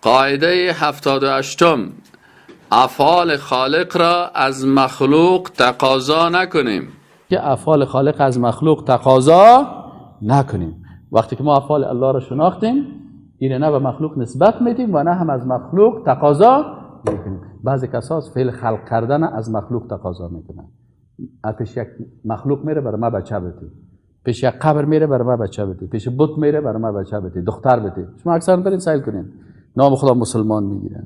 قاعده 78، افعال خالق را از مخلوق تقاضا نکنیم. که افعال خالق از مخلوق تقاضا نکنیم. وقتی که ما افعال الله را شناختیم، این نه به مخلوق نسبت میدیم و نه هم از مخلوق تقاضا میکنیم. بعضی کسا فعل خلق کردن از مخلوق تقاضا میکنن. پیش یک مخلوق میره برای ما بچه بده، پیش یک قبر میره برای ما بچه بده، پیش بت میره برای ما بچه بده، دختر بده. شما اکثرا برین سیل کنین، نام خدا مسلمان میگیرن.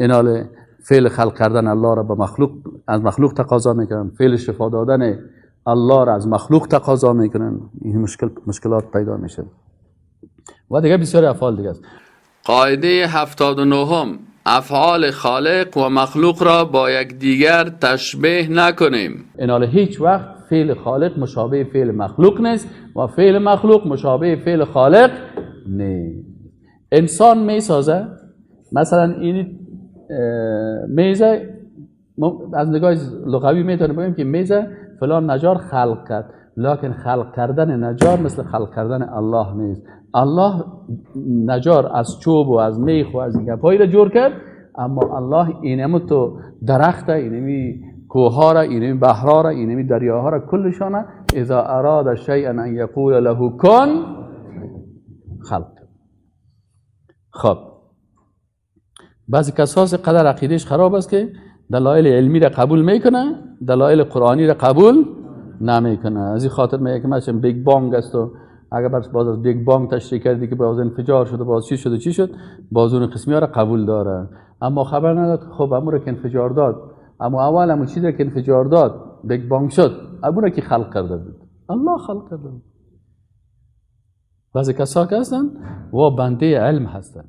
این حال فعل خلق کردن الله را به مخلوق از مخلوق تقاضا میکنن، فعل شفا دادن الله را از مخلوق تقاضا میکنن. این مشکلات پیدا میشه و دیگه بسیاری افعال دیگه است. قاعده 79، افعال خالق و مخلوق را با یکدیگر تشبیه نکنیم. این حال هیچ وقت فعل خالق مشابه فعل مخلوق نیست و فعل مخلوق مشابه فعل خالق نیست. انسان میسازه، مثلا این میزه، از نگاه لغوی میتونیم بگیم که میزه فلان نجار خلق کرد، لکن خلق کردن نجار مثل خلق کردن الله نیست. الله نجار از چوب و از میخ و از این گپایی را جور کرد، اما الله اینمو تو درخت، اینمی کوه‌ها را، اینمی بحرها را، اینمی دریاها را، کلشان اذا اراد شیئا ان یقول له کن خلق. خب بعضی کساس قدر عقیدهش خراب است که دلایل علمی را قبول میکنه، دلایل قرآنی را قبول نمیکنه. از این خاطر میگه که مثلا Big Bang است و اگر باز از Big Bang تشریح کردی که باز انفجار شد و باز چی شد و چی شد، باز اون قسمی ها را قبول داره، اما خبر نداد خب امو را که انفجار داد، اما اول امو چیزی که انفجار داد Big Bang شد، امو را که خلق کرده بود، الله خلق کرده بود. بعضی کسا که هستن و بنده علم هستن.